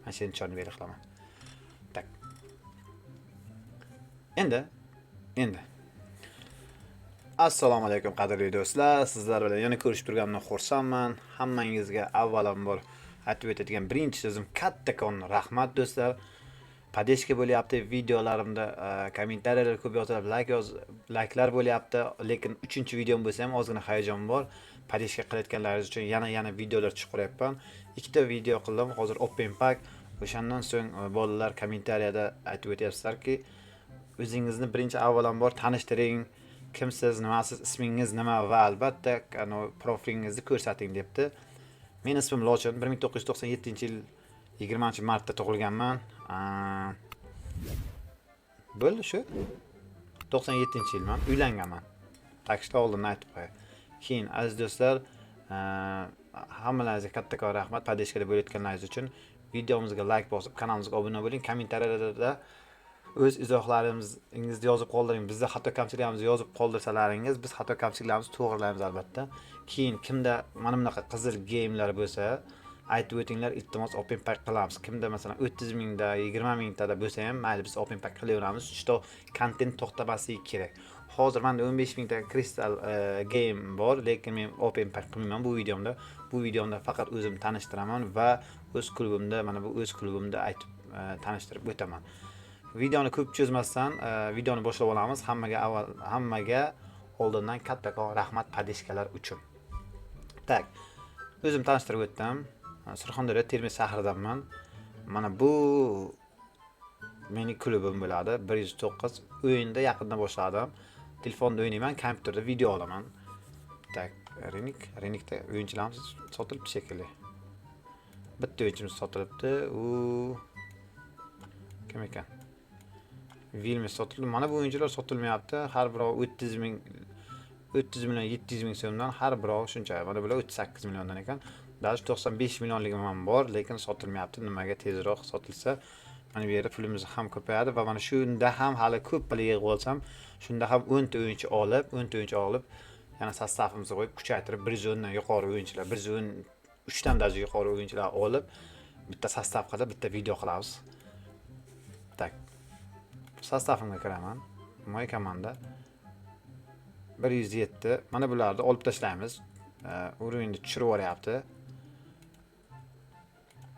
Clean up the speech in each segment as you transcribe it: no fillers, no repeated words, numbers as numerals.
Mana shu yerni черно белый qilaman. Так. Endi. Assalomu alaykum, qadrli do'stlar. Sizlar bilan yana ko'rishib turganimdan xursandman. Hammangizga avvalambor aytib o'tadigan birinchi so'zim kattakon rahmat, do'stlar. Поддержка bo'lyapti videolarimda, kommentariyalar ko'p yoziladi, layk yoz, layklar bo'lyapti, lekin 3-videom bo'lsa ham ozgina hayajon bor. Поддержка qilayotganlaringiz uchun yana yana videolar chiqaryapman. Ikkita video qildim, hozir open pack. O'shandan so'ng bolalar kommentariyada aytib o'tyapsizlarki, o'zingizni birinchi avvalambor tanishtiring, kimsiz, nimasiz, ismingiz nima va albatta anavi profilingizni ko'rsating debdi. Meni ismim Lochin, 1997-yil 20-martda tug'ilganman. Bo'ldi shu. 97-yilman, uylanganman. Так что oldindan aytib qo'yay. Keyin, aziz do'stlar, hammalaringizga kattakon rahmat поддержка da bo'layotganlaringiz uchun. Videomizga layk bosib, kanalimizga obuna bo'ling. Kommentariyalarda o'z izohlaringizni yozib qoldiring. Bizda xato kamchiliklarimizni yozib qoldirsalaringiz, biz xato kamchiliklarimizni to'g'rilaymiz albatta. Keyin kimda mana bunaqa qizil gamelar bo'lsa, aytib o'tinglar, iltimos, open pack qilamiz. Kimda masalan 30 mingda, 20 mingtada bo'lsa ham mayli, biz open pack qilaveramiz. Что kontent to'xtamasligi kerak. Hozir menda 15 mingta kristal game bor, lekin men open pack qilmayman bu videomda. Bu videomda faqat o'zim tanishtiraman va o'z klubimda, mana bu o'z klubimda aytib tanishtirib o'taman. Videoni ko'p cho'zmasdan videoni boshlab olamiz. Hammaga avval, hammaga oldindan kattakon rahmat поддержка lar uchun. Так, o'zim tanishtirib o'tdim. Surxondaryo, Termiz shahridanman. Mana bu mening klubim bo'ladi. 109 o'yinda yaqinda boshladim. Telefonda o'ynayman, kompyuterda video olaman. Так, рынок, рынок da o'yinchilarimiz sotilibdi shekilli. Bitta o'yinchimiz sotilibdi. U kim ekan? Vilmes sotildi. Mana bu o'yinchilar sotilmayapti. Har birovi 30 ming, 30 million 700 ming so'mdan har birovi shuncha. Mana bular 38 milliondan ekan. Даже 95 millionligi ham bor, lekin sotilmayapti. Nimaga? Tezroq sotilsa, mana bu yerda pulimiz ham ko'payadi va mana shunda ham hali ko'p pul yig'ib olsam, shunda ham 10 ta o'yinchi olib, 10 ta o'yinchi olib, yana состав imizni qo'yib, kuchaytirib 110 dan yuqori o'yinchilar, 113 dan даже yuqori o'yinchilar olib, bitta состав qilib, bitta video qilamiz. Так. Состав imga kiraman. Мой команда. 107. Mana bularni olib tashlaymiz. Уровень ni tushirib yuboryapti.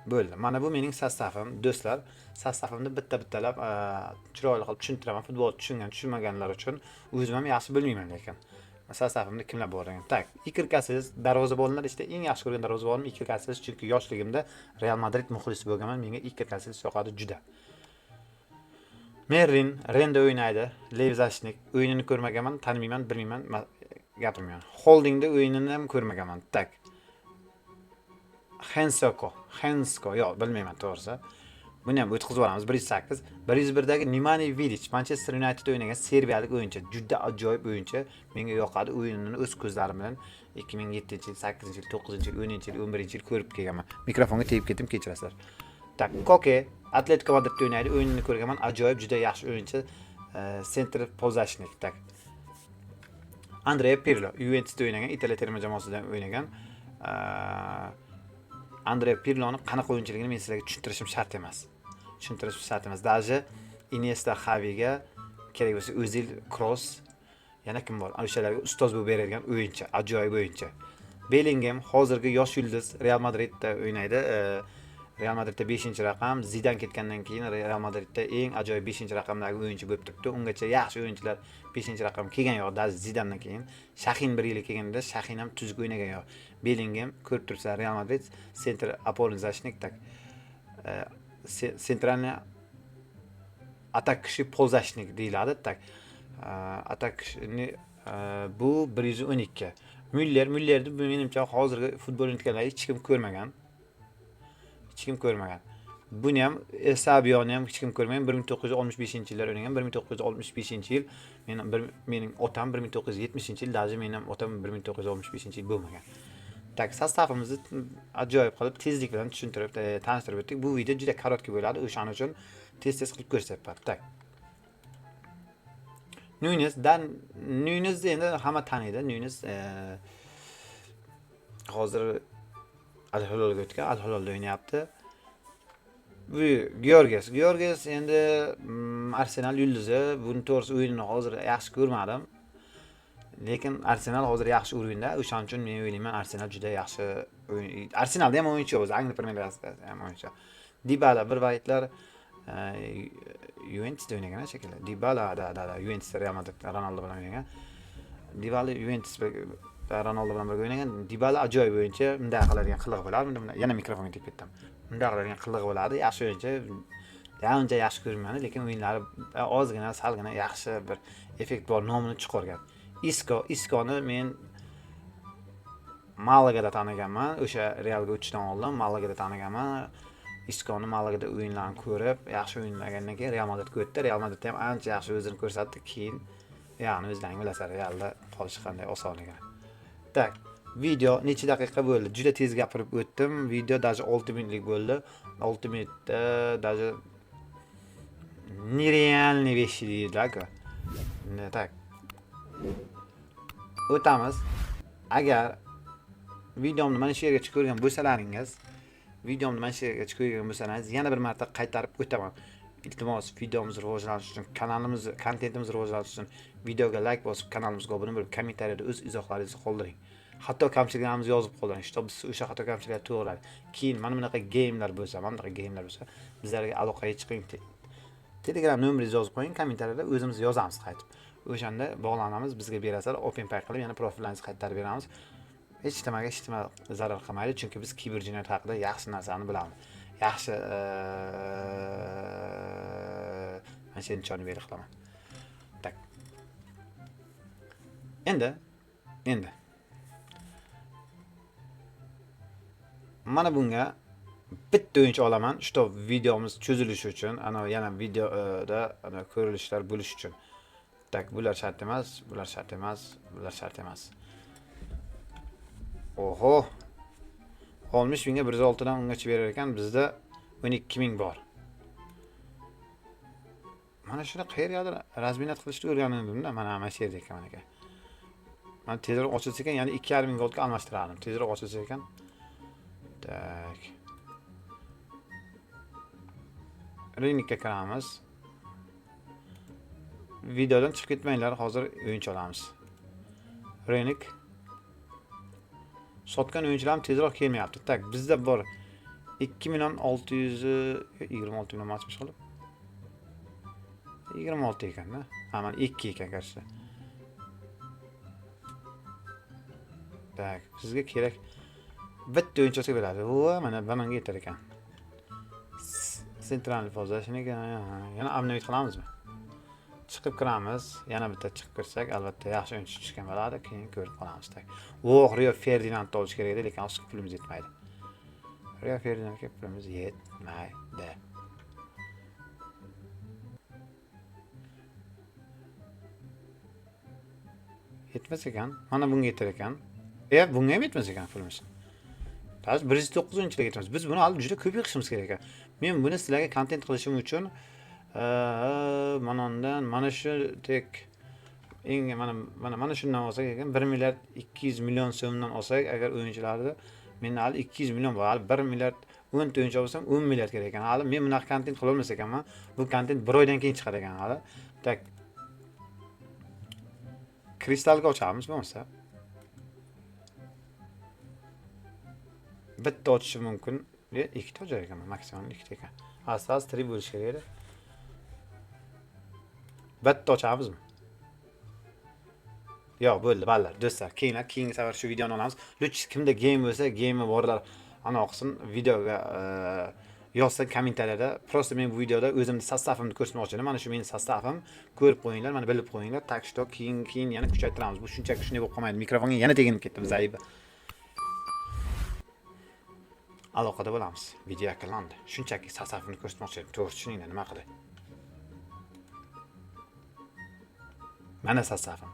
Bo'ldi. Mana bu mening состав im, do'stlar. Состав imni bitta-bittalab chiroyli qilib tushuntiraman. Futbol tushungan, tushunmaganlar uchun. O'zim ham yaxshi bilmayman lekin. Состав imda kimlar bor ekan. Так, Iker Casillas darvozabonlar ichida eng yaxshi ko'rgan darvozabonim Iker Casillas, chunki yoshligimda Real Madrid muxlisi bo'lganman. Menga Iker Casillas yoqadi juda. Merlin Renda o'ynaydi. Левый защитник. O'yinini ko'rmaganman, tanimayman, bilmayman, gapirmayman. Holdingda o'yinini ham ko'rmaganman. Так. Hensoko, Hensko, yo'q, bilmayman to'g'risi. Buni ham o'tkazib yuboramiz. 108. 101dagi Nemanja Vidic, Manchester Unitedda o'ynagan serbiyalik o'yinchi, juda ajoyib o'yinchi. Menga yoqadi. O'yinini o'z ko'zlarim bilan 2007-yil, 8-yil, 9-yil, 10-yil, 11-yil ko'rib kelganman. Mikrofonga tegib ketdim, kechirasizlar. Так, Koke Atletico Madridda o'ynaydi. O'yinini ko'rganman. Ajoyib, juda yaxshi o'yinchi. Центр полузащитник. Так. Andrea Pirlo Juventusda o'ynagan, Italiya terma jamoasida o'ynagan. Andrea Pirloni qanaqa o'yinchiligini men sizlarga tushuntirishim shart emas. Tushuntirishim shart emas. Даже Iniesta, Xaviga kerak bo'lsa O'zil, Kroos, yana kim bor? O'shalarga ustoz bo'lib beradigan o'yinchi, ajoyib o'yinchi. Bellingham hozirgi yosh yulduz, Real Madridda o'ynaydi. Real Madridda 5-raqam. Zidan ketgandan keyin Real Madridda eng ajoyib 5-raqamdagi o'yinchi bo'lib turibdi. Ungacha yaxshi o'yinchilar 5-raqam kelgan yo'q, даже Zidandan keyin. Shahin bir yil kelganda Shahin ham tuzuk o'ynagan yo'q. Bellingham ko'rib turibsizlar, Real Madrid центр опорный защитник, так. Центральный атакующий полузащитник deyiladi. Так. Атакующий bu 112. Müller, Müllerni bu menimcha hozirgi futbol o'ynayotganlar hech kim ko'rmagan. Hech kim ko'rmagan. Buni ham, Eusebiyoni ham hech kim ko'rmagan. 1965-yillar o'ynagan. 1965-yil men bir, mening otam 1970-yil, даже mening ham otam 1965-yil bo'lmagan. Так, состав imizni ajoyib qilib tezlik bilan tushuntirib, tanishtirib o'tdik. Bu video juda короткий bo'ladi, o'shaning uchun tez-tez qilib ko'rsatyapman. Так. Nunes dan Nunesni endi hamma taniydi. Nunes hozir Al Hilolga o'tgan, Al Hilolda o'ynayapti. Bu Georges. Georges endi Arsenal yulduzi. Buni to'g'risi o'yinini hozir yaxshi ko'rmadim. Lekin Arsenal hozir yaxshi o'yinda. O'shaning uchun men o'ylayman Arsenal juda yaxshi o'yin. Arsenalda ham o'yinchi o'zi, Angliya Premier Ligasida ham o'yinchi. Dybala bir vaqtlar Juventusda o'ynagan shekilli. Dybala da Juventusda Real Madrid Ronaldo bilan o'ynagan. Dybala Juventus Ronaldo bilan birga o'ynagan. Dybala ajoyib o'yinchi. Bunday qiladigan qilig'i bo'ladi. Bunda yana mikrofonga tegib ketdim. Bunday qiladigan qilig'i bo'ladi. Yaxshi o'yinchi. Uncha yaxshi ko'rinmaydi, lekin o'yinlari ozgina, salgina yaxshi bir effekt bor, nomini chiqargan. Isconi men Malagada taniganman. O'sha Realga o'tishdan oldin Malagada taniganman. Isconi Malagada o'yinlarini ko'rib, yaxshi o'ynagandan keyin Real Madridga o'tdi. Real Madridda ham ancha yaxshi o'zini ko'rsatdi. Keyin ya'ni o'zlaring bilasizlar, Realda qolishi qanday osonligini. Tak, video necha daqiqa bo'ldi? Juda tez gapirib o'tdim. Video даже 6 minutlik bo'ldi. 6 minutda даже нереальный вещи deydilar-ku. Tak. O'tamiz. Agar videomni mana shu yergacha ko'rgan bo'lsalaringiz, yana bir marta qaytarib o'taman. Iltimos, videomiz rivojlanishi uchun, kanalimiz, kontentimiz rivojlanishi uchun videoga like bosib, kanalimizga obuna bo'lib, kommentariyada o'z izohlaringizni qoldiring. Hatto kamchiliklarimizni yozib qoldiring. Shto biz o'sha xato kamchiliklarni to'g'rilaylik. Keyin mana bunaqa gamelar bo'lsa, bizlarga aloqaga chiqing. Telegram nomeringizni yozib qo'ying, kommentariyada o'zimiz yozamiz qaytib. O'shanda bog'lanamiz, bizga berasizlar, open pay qilib yana profillaringizni qaytarib beramiz. Hech nimaga hech nima zarar qilmaydi, chunki biz kiber jinoyat haqida yaxshi narsani bilamiz. Yaxshi mana shu nishonni berib qilaman. Tak. Endi mana bunga bitta o'yinchi olaman, shu videomiz cho'zilishi uchun, ana yana videoda ana ko'rilishlar bo'lishi uchun. Tak, bular shart emas, bular shart emas, bular shart emas. Oho. 60 mingga 106 dan ungacha berar ekan, bizda 12 ming bor. Mana shuni qayergadir razminat qilishni o'rgandim-da, mana shu yerda ekan mana aka. Mana tezroq ochilsa ekan, ya'ni 2,5 ming goldga almashtirardim. Tezroq ochilsa ekan. Tak. Reynikka kiramiz. Videodan chiqib ketmanglar, hozir o'yinchi olamiz. Reynik. Sotgan o'yinchilar ham tezroq kelmayapti. Tak, bizda bor 2 million 626 million ochmish qilib. 26 ekan-da. Ha, mana 2 ekan qarshi. Tak, bizga kerak bitta o'yinchi olsak bo'ladi. Va mana bananga yetar ekan. Sentral fozasini yana обновить qilamizmi? Chiqib kiramiz, yana bitta chiqib kirsak, albatta yaxshi o'yinchi tushgan bo'ladi, keyin ko'rib qolamiz. Tak. Voh, Rio Ferdinandni olish kerak edi, lekin hozir pulimiz yetmaydi. Rio Ferdinandga pulimiz yetmaydi. Yetmas ekan. Mana bunga yetar ekan. Bunga ham yetmas ekan pulimiz. Hozir 109 o'yinchilarga yetamiz. Biz buni hali juda ko'p yig'ishimiz kerak ekan. Men buni sizlarga kontent qilishim uchun mana undan mana shu tek eng mana shundan olsak ekan 1 milliard 200 million so'mdan olsak agar o'yinchilarni menda hali 200 million bor. Hali 1 milliard 10 ta o'yinchi olsam 10 milliard kerak ekan. Hali men bunaqa kontent qila olmas ekanman. Bu kontent bir oydan keyin chiqar ekan hali. Tak. Kristalga ochamiz bo'lmasa. Bitta ochishi mumkin. Ikkita ochar ekanman, maksimum ikkita ekan. Asta-asta tirik bo'lishi kerak edi. Bitta ochamizmi? Yo'q, bo'ldi, ballar, do'stlar. Keyingi safar shu videoni olamiz. Luch kimda game bo'lsa, gamei borlar ana o'qisin, videoga yozsin kommentariyada. Prosta men bu videoda o'zimni sostavimni ko'rsatmoqchi edim. Mana shu mening sostavim, ko'rib qo'yinglar, mana bilib qo'yinglar. Tak shu keyin yana kuchaytiramiz. Bu shunchaki shunday bo'lib qolmaydi. Mikrofonga yana teginib ketdim, zaiba. Aloqada bo'lamiz. Video yakunlandi. Shunchaki sostavimni ko'rsatmoqchi edim. To'g'ri tushuninglar, nima qilay. Mana sostavim.